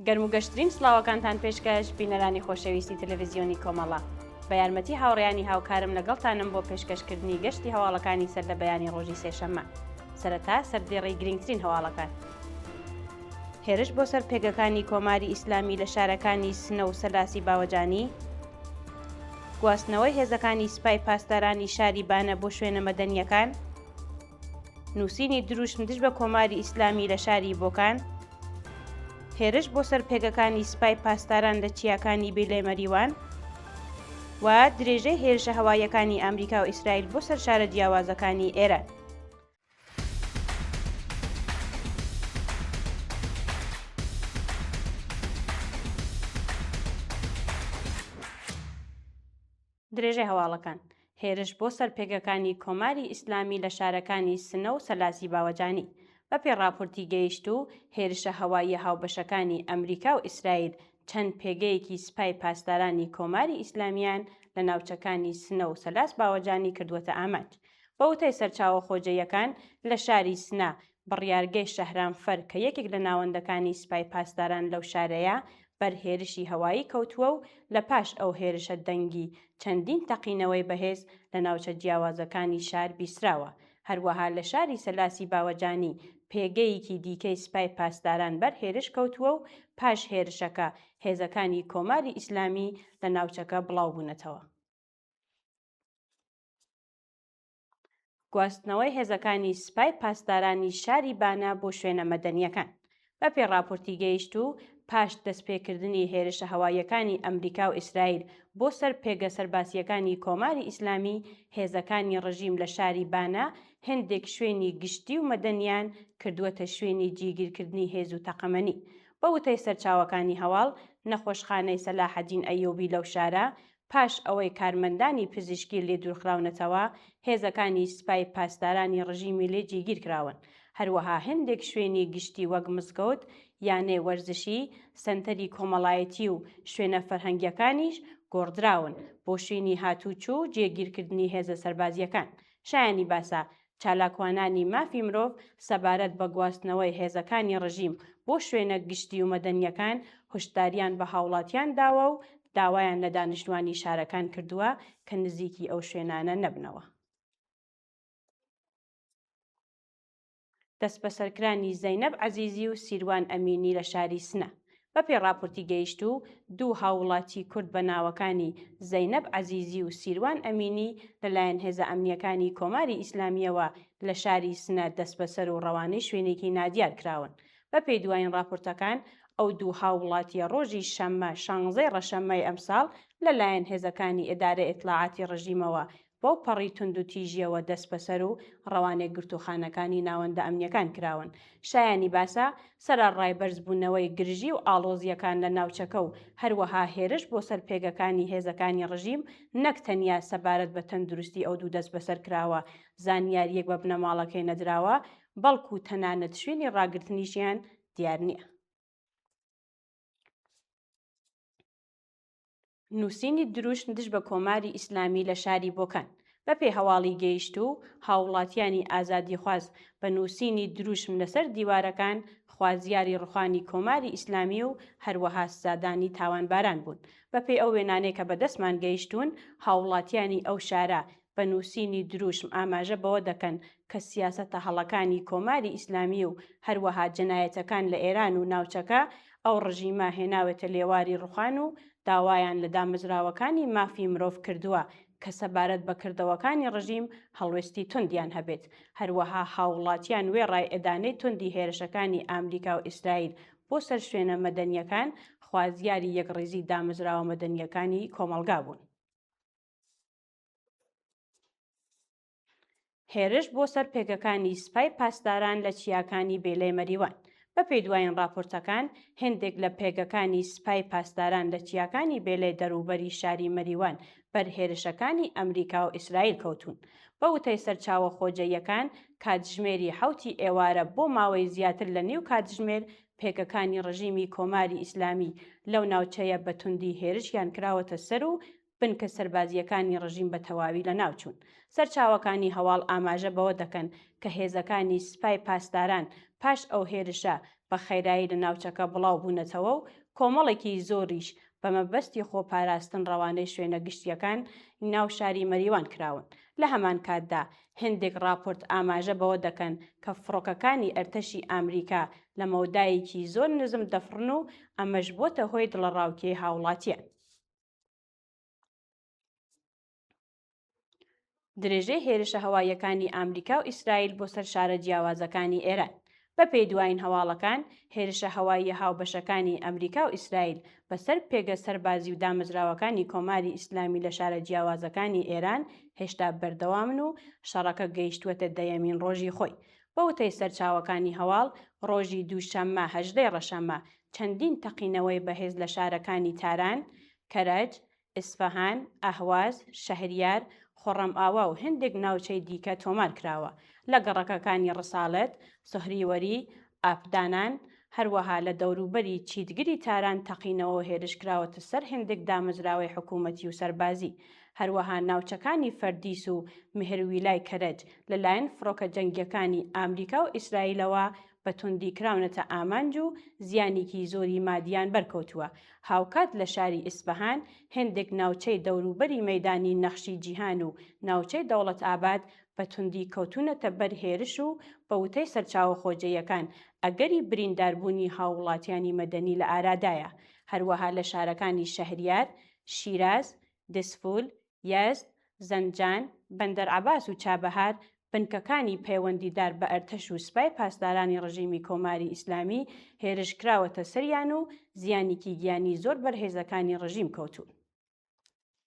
گەرم و گەشترین سڵاوەکانتان پێشکەش بینەرانی خۆشەویستی تەلەڤیزیۆنی کۆمەڵە. بە یارمەتی هاوڕێیانی هاوکارم لەگەڵتانم بۆ پێشکەشکردنی گەشتی هەواڵەکانی سەر لە بەیانی ڕۆژی سێشەممە. سەرەتا سەردێڕی گرنگترین هەواڵەکان. هێرش بۆ سەر پێگەکانی کۆماری ئیسلامی لە شارەکانی سنە و سەلاسی باوەجانی، گواستنەوەی هێزەکانی سپای پاسدارانی شاری بانە بۆ شوێنە مەدەنییەکان، نووسینی دروشم دژ بە کۆماری ئیسلامی لە شاری بۆکان، هێرش بۆ سەر پێگەکانی سپای پاسداران لە چیاکانی بیلەی مەریوان و درێژەی هێرشە هەواییەکانی ئامریکا و ئیسرائیل بۆ سەر شارە جیاوازەکانی ئێران. درێژەی هەواڵەکان، هێرش بۆ سەر پێگەکانی کۆماری ئیسلامی لە شارەکانی سنە و سەلاسی باوەجانی. بەپێی ڕاپۆرتی گەیشتوو، هێرشە هەواییە هاوبەشەکانی ئەمریکا و ئیسرائیل چەند پێگەیەکی سپای پاسدارانی کۆماری ئیسلامییان لە ناوچەکانی سنە و سەلاس باوەجانی کردووەتە ئامانج. بە وتەی سەرچاوە خۆجێیەکان، لە شاری سنە، بڕیارگەی شەهرامفەر کە یەکێک لە ناوەندەکانی سپای پاسداران لەو شارەیە، بەر هێرشی هەوایی کەوتووە و لە پاش ئەو هێرشە دەنگی چەندین تەقینەوەی بەهێز لە ناوچە جیاوازەکانی شار بیستراوە. هەروەها لە شاری سەلاسی باوەجانی پێگەیەکی دیکەی سپای پاسداران بەر هێرش کەوتووە و پاش هێرشەکە هێزەکانی کۆماری ئیسلامی لە ناوچەکە بڵاو بوونەتەوە. گواستنەوەی هێزەکانی سپای پاسدارانی شاری بانە بۆ شوێنە مەدەنییەکان. بەپێی ڕاپۆرتی گەیشتوو، پاش دەستپێکردنی هێرشە هەواییەکانی ئەمریکا و ئیسرائیل بۆ سەر پێگە سەرباسییەکانی کۆماری ئیسلامی، هێزەکانی ڕژیم لە شاری بانە هێندێک شوێنی گشتی و مەدەنییان کردووەتە شوێنی جیگیرکردنی هێز و تەقەمەنی. بە وتەی سەرچاوەکانی هەواڵ، نەخۆشخانەی سەلاحەدین ئەیوبی لەو شارە پاش ئەوەی کارمەندانی پزیشکی لێ دوورخراونەتەوە، هێزەکانی سپای پاسدارانی ڕژیمی لێ جێگیر کراون. هەروەها هەندێک شوێنی گشتی وەک مزگەوت، یانەی وەرزشی، سەنتەری کۆمەڵایەتی و شوێنە فەرهەنگییەکانیش گۆڕدراون بۆ شوێنی هاتووچۆ و جێگیرکردنی هێزە سەربازییەکان. شایانی باسە، چالاکوانانی مافی مرۆڤ سەبارەت بە گواستنەوەی هێزەکانی ڕژیم بۆ شوێنە گشتی و مەدەنییەکان هۆشداریان بە هاوڵاتیان داوە و داوایان لە دانیشتوانی شارەکان کردووە کە نزیکی ئەو شوێنانە نەبنەوە. دەستبەسەرکرانی زەینەب عەزیزی و سیروان ئەمینی لە شاری سنە. بەپێی ڕاپۆرتی گەیشتوو، دوو هاووڵاتیی کورد بە ناوەکانی زەینەب عەزیزی و سیروان ئەمینی لەلایەن هێزە ئەمنییەکانی کۆماری ئیسلامییەوە لە شاری سنە دەستبەسەر و ڕەوانەی شوێنێکی نادیار کراون. بەپێی دوایین ڕاپۆرتەکان، ئەو دوو هاووڵاتییە ڕۆژی شەممە شانزەی ڕەشەممەی ئەمساڵ لەلایەن هێزەکانی ئیدارەی ئیتڵاعاتی ڕژیمەوە بەو پەڕی توندوتیژیەوە دەستبەسەر و ڕەوانەی گرتووخانەکانی ناوەندە ئەمنیەکان کراون. شایانی باسە، سەرەڕای بەرزبوونەوەی گرژی و ئاڵۆزییەکان لە ناوچەکە و هەروەها هێرش بۆ سەر پێگەکانی هێزەکانی ڕژیم نەک تەنیا سەبارەت بە تەندروستی ئەو دوو دەستبەسەرکراوە زانیارییەک بە بنەماڵەکەی نەدراوە، بەڵکوو تەنانەت شوێنی ڕاگرتنیشیان دیار نییە. نووسینی دروشم دژ بە کۆماری ئیسلامی لە شاری بۆکان. بەپێی هەواڵی گەیشتوو، هاووڵاتیانی ئازادیخواز بە نووسینی دروشم لەسەر دیوارەکان خوازیاری ڕوخانی کۆماری ئیسلامی و هەروەها سزادانی تاوانباران بوون. بەپێی ئەو وێنانەی کە بەدەستمان گەیشتوون، هاووڵاتیانی ئەو شارە بە نووسینی دروشم ئاماژە بەوە دەکەن کە سیاسەتە هەڵەکانی کۆماری ئیسلامی و هەروەها جەنایەتەکان لە ئێران و ناوچەکە ئەو ڕژیمە هێناوێتە لێواری ڕوخان و داوایان لە دامەزراوەکانی مافی مرۆڤ کردووە کە سەبارەت بە کردەوەکانی ڕژیم هەڵوێستی توندیان هەبێت. هەروەها هاووڵاتیان وێڕای ئێدانەی توندی هێرشەکانی ئامریکا و ئیسرائیل بۆ سەر شوێنە مەدەنییەکان، خوازیاری یەکڕیزی دامەزراوە مەدەنییەکانی کۆمەڵگا بوون. هێرش بۆ سەر پێگەکانی سپای پاسداران لە چیاکانی بێلەی مەریوان. بەپێی دوایین ڕاپۆرتەکان، هێندێک لە پێگەکانی سپای پاسداران لە چیاکانی بێلەی دەروبەری شاری مەریوان بەر هێرشەکانی ئەمریکا و ئیسرائیل کەوتوون. بە وتەی سەرچاوە خۆجێیەکان، کاتژمێری حەوتی ئێوارە بۆ ماوەی زیاتر لە نیو کاتژمێر پێگەکانی ڕژیمی کۆماری ئیسلامی لەو ناوچەیە بە توندی هێرشیان کراوەتە سەر و بنکە سەربازییەکانی ڕژیم بە تەواوی لەناوچوون. سەرچاوەکانی هەواڵ ئاماژە بەوە دەکەن کە هێزەکانی سپای پاسداران پاش ئەو هێرشە بە خێرایی لە ناوچەکە بڵاو بوونەتەوە و کۆمەڵێکی زۆریش بە مەبەستی خۆپاراستن ڕەوانەی شوێنە گشتییەکان ناو شاری مەریوان کراون. لە هەمان کاتدا هێندێک ڕاپۆرت ئاماژە بەوە دەکەن کە فڕۆکەکانی ئەرتەشی ئامریکا لە مەودایەکی زۆر نزم دەفڕن و ئەمەش بۆتە هۆی دڵەڕاوکێی هاوڵاتیان. درێژەی هێرشە هەواییەکانی ئامریکا و ئیسرائیل بۆ سەر شارە جیاوازەکانی ئێران. بەپێی دوایین هەواڵەکان، هێرشە هەواییە هاوبەشەکانی ئەمریکا و ئیسرائیل بە سەر پێگە سەربازی و دامەزراوەکانی کۆماری ئیسلامی لە شارە جیاوازەکانی ئێران هێشتا بەردەوامن و شەڕەکە گەیشتووەتە دەیەمین ڕۆژی خۆی. بە وتەی سەرچاوەکانی هەواڵ، ڕۆژی دووشەممە 18 ی ڕەشەمە چەندین تەقینەوەی بەهێز لە شارەکانی تاران، کەرەج، ئیسفەهان، ئەهواز، شەهریار، خۆڕەمئاوا و هەندێک ناوچەی دیکە تۆمار کراوە، لە گەڕەکەکانی ڕساڵەت، سەهریوەری، ئاپدانان، هەروەها لە دەوروبەری چیتگری تاران تەقینەوە و هێرش کراوەتە سەر هەندێک دامەزراوەی حکوومەتی و سەربازی. هەروەها ناوچەکانی فەردیس و مهرویلای کەرەج لەلایەن فڕۆکە جەنگییەکانی ئامریکا و ئیسرائیلەوە بە توندی کراونەتە ئامانج و زیانێکی زۆری مادییان بەرکەوتووە. هاوکات لە شاری ئیسفەهان، هێندێک ناوچەی دەوروبەری مەیدانی نەخشی جیهان و ناوچەی دەوڵەتئاباد بە توندی کەوتوونەتە بەر هێرش و بە وتەی سەرچاوە خۆجێیەکان ئەگەری برینداربوونی هاووڵاتیانی مەدەنی لە ئارادایە. هەروەها لە شارەکانی شەهریار، شیراز، دزفول، یەزد، زەنجان، بەندەرعەباس و چابەهار بنکەکانی پەیوەندیدار بە ئەرتەش و سپای پاسدارانی ڕژیمی کۆماری ئیسلامی هێرش کراوەتە سەریان و زیانیکی گیانی زۆر بەر هێزەکانی ڕژیم کەوتوون.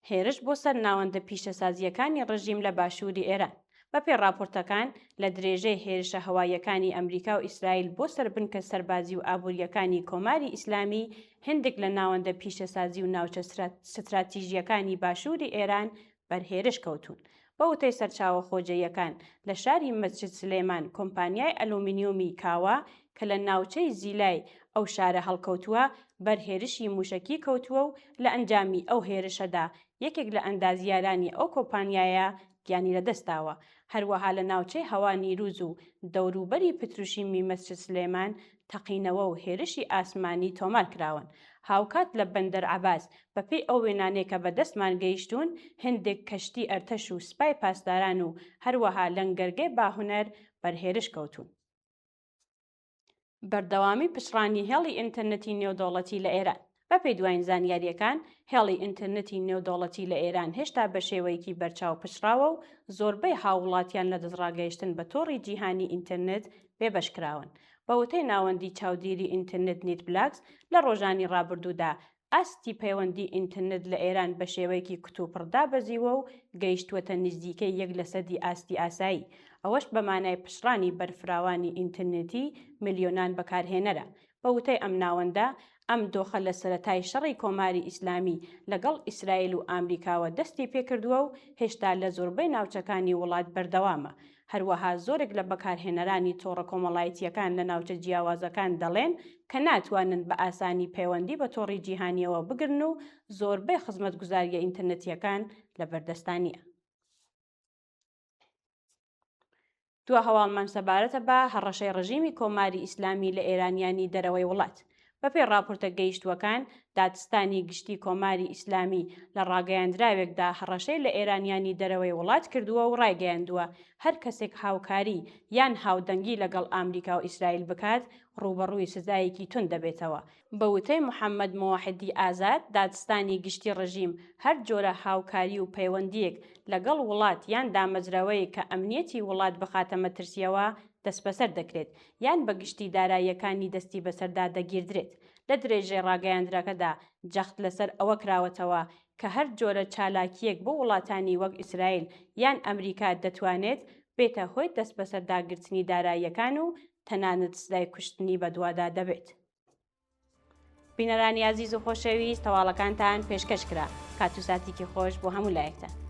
هێرش بۆ سەر ناوەندە پیشەسازییەکانی ڕژیم لە باشووری ئێران. بەپێی ڕاپۆرتەکان، لە درێژەی هێرشە هەواییەکانی ئەمریکا و ئیسرائیل بۆ سەر بنکە سەربازی و ئابوورییەکانی کۆماری ئیسلامی، هێندێک لە ناوەندە پیشەسازی و ناوچە ستراتیژییەکانی باشووری ئێران بەر هێرش کەوتوون. بە وتەی سەرچاوە خۆجێیەکان، لە شاری مەسجد سلێمان کۆمپانیای ئەلومینیۆمی کاوە کە لە ناوچەی زیلای ئەو شارە هەڵکەوتووە، بەر هێرشی مووشەکی کەوتووە و لە ئەنجامی ئەو هێرشەدا یەکێک لە ئەندازیارانی ئەو کۆمپانیایە گیانی لەدەستداوە. هەروەها لە ناوچەی هەوا نیروز و دەوروبەری پتروشیمی مەسجد سلێمان تەقینەوە و هێرشی ئاسمانی تۆمار کراون. هاوکات لە بەندەر عەباس بەپێی ئەو وێنانەی کە بەدەستمان گەیشتوون هێندێک کەشتی ئەرتەش و سپای پاسداران و هەروەها لەنگەرگەی باهونەر بەر هێرش کەوتوون. بەردەوامی پچڕانی هێڵی ئینتەرنێتی نێودەوڵەتی لە ئێران. بەپێی دوایین زانیارییەکان، هێڵی ئینتەرنێتی نێودەوڵەتی لە ئێران هێشتا بە شێوەیەکی بەرچاو پچڕاوە و زۆربەی هاووڵاتیان لە دەستڕاگەیشتن بە تۆڕی جیهانی ئینتەرنێت بێبەش کراون. بە وتەی ناوەندی چاودێری ئینتەرنێت نێتبلاکس، لە ڕۆژانی ڕابردوودا ئاستی پەیوەندی ئینتەرنێت لە ئێران بە شێوەیەکی کتوپڕ دابەزیوە و گەیشتووەتە نزیکەی یەک لەسەدی ئاستی ئاسایی، ئەوەش بە مانای پچڕانی بەرفراوانی ئینتەرنێتی ملیۆنان بەکارهێنەرە. بە وتەی ئەم ناوەندە، ئەم دۆخە لە سەرەتای شەڕی کۆماری ئیسلامی لەگەڵ ئیسرائیل و ئامریکاوە دەستی پێکردووە و هێشتا لە زۆربەی ناوچەکانی وڵات بەردەوامە. هەروەها زۆرێک لە بەکارهێنەرانی تۆڕە کۆمەڵایتییەکان لە ناوچە جیاوازەکان دەڵێن کە ناتوانن بە ئاسانی پەیوەندی بە تۆڕی جیهانییەوە بگرن و زۆربەی خزمەتگوزارییە ئینتەرنێتییەکان لەبەردەستا نییە. دوا هەواڵمان سەبارەتە بە هەڕەشەی ڕژیمی کۆماری ئیسلامی لە ئێرانیانی دەرەوەی وڵات. بەپێی ڕاپۆرتە گەیشتووەکان، دادستانی گشتی کۆماری ئیسلامی لە ڕاگەیاندراوێکدا هەڕەشەی لە ئێرانیانی دەرەوەی وڵات کردووە و ڕایگەیاندووە، هەر کەسێک هاوکاری یان هاودەنگی لەگەڵ ئامریکا و ئیسرائیل بکات، ڕووبەڕووی سزایەکی توند دەبێتەوە. بە وتەی محەممەد مۆوەحدی ئازاد، دادستانی گشتی ڕژیم هەر جۆرە هاوکاری و پەیوەندییەک لەگەڵ وڵات یان دامەزراوەیەک کە ئەمنیەتی وڵات بخاتە مەترسییەوە، دەستبەسەر دەکرێت یان بە گشتی داراییەکانی دەستی بەسەردا دەگیردرێت. لە درێژەی ڕاگەیاندراکەدا جەخت لەسەر ئەوە کراوەتەوە کە هەر جۆرە چالاکییەک بۆ وڵاتانی وەک ئیسرائیل یان ئەمریکا دەتوانێت بێتە هۆی دەستبەسەرداگرتنی داراییەکان و تەنانەت سزای کوشتنی بەدوادا دەبێت. بینەرانی ئازیز و خۆشەویست هەواڵەکانتان پێشکەش کرا. کات و ساتێکی خۆش بۆ هەموو لایەکتان.